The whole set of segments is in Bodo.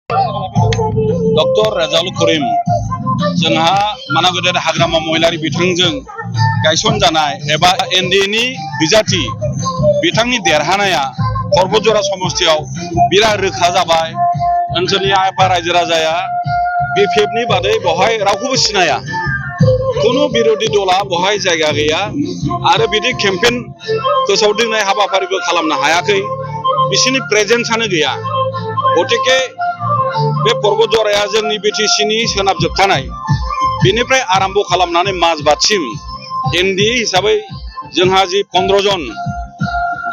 डॉक्टर रेजाउल करीम जोंहा मानागोदेर हाग्रामा महिलारि बिथांजों गायसन जानाय एबा एनडिएनि बिजाथि बिथांनि देरहानाया पर्बतजरा समस्तियाव बिराद रोखा जाबाय। ओनसोलनि आफा रायजो राजाया बिपिएफनि बादै बेवहाय रावखौबो सिनाया, कुनु बिरोधी दला बेवहाय जायगा गैया आरो बिदि केम्पेन फोसावदिंनाय हाबाफारिबो खालामनो हायाखै, बिसिनि प्रेजेन्सआनो गैया। गतिके बे पर्बतजराया जोंनि बिटिसिनि सोनाब जोबथानाय बेनिफ्राय आरम्भ खालामनानै माजबादसिम एनडिए हिसाबै जोंहा जि 15 जन,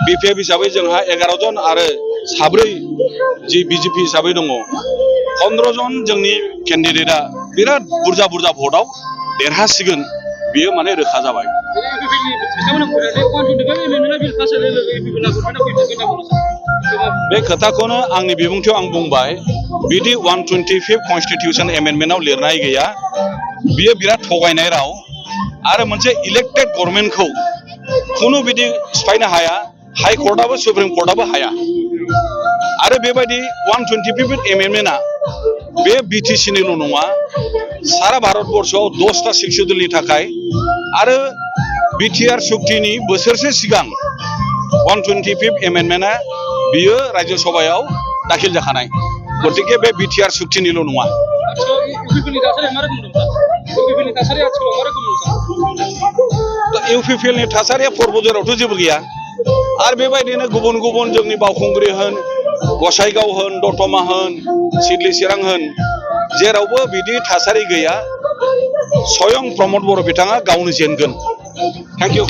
बिपिएफ हिसाबै जोंहा 11 जन आरो साब्रै जि बिजेपि हिसाबै दङ 15 जन जोंनि केन्डिडेटआ बिराद बुरजा भटआव देरहासिगोन, बियो माने रोखा जाबाय। बे खोथाखौनो आंनि बिबुंथियाव आं बुंबाय, बिदि 125 कन्स्टिटिउसन एमेन्डमेन्टआव लिरनाय गैया, बियो बिराद थगायनाय राव आरो मोनसे इलेक्टेड गभर्नमेन्टखौ कुनु बिदि सिफायनो हाया, हाई कर्टआबो सुप्रिम कर्टआबो हाया। आरो बेबायदि 125 एमेन्डमेन्टआ बे बिटिसिनिल' नङा, सारा भारतबर्षआव 10टा शिक्षुदलनि थाखाय आरो बिटिआर सुक्तिनि बोसोरसे सिगां 125 एमेन्डमेन्टआ बियो राज्य सभायाव दाखिल जाखानाय। गतिके बे बिटिआर सुक्तिनिल' नङा। इउपिपिएलनि थासारिया पर्बतजरायावथ' जेबो गैया आरो बेबायदिनो गुबुन गुबुन जोंनि बावखुंग्रि होन, गसाइगाव होन, दतमा होन, सिडली चिरां होन, जेरावबो बिदि थासारि गैया। स्वयं प्रमद बर' बिथाङा गावनो जेनगोन। Thank you.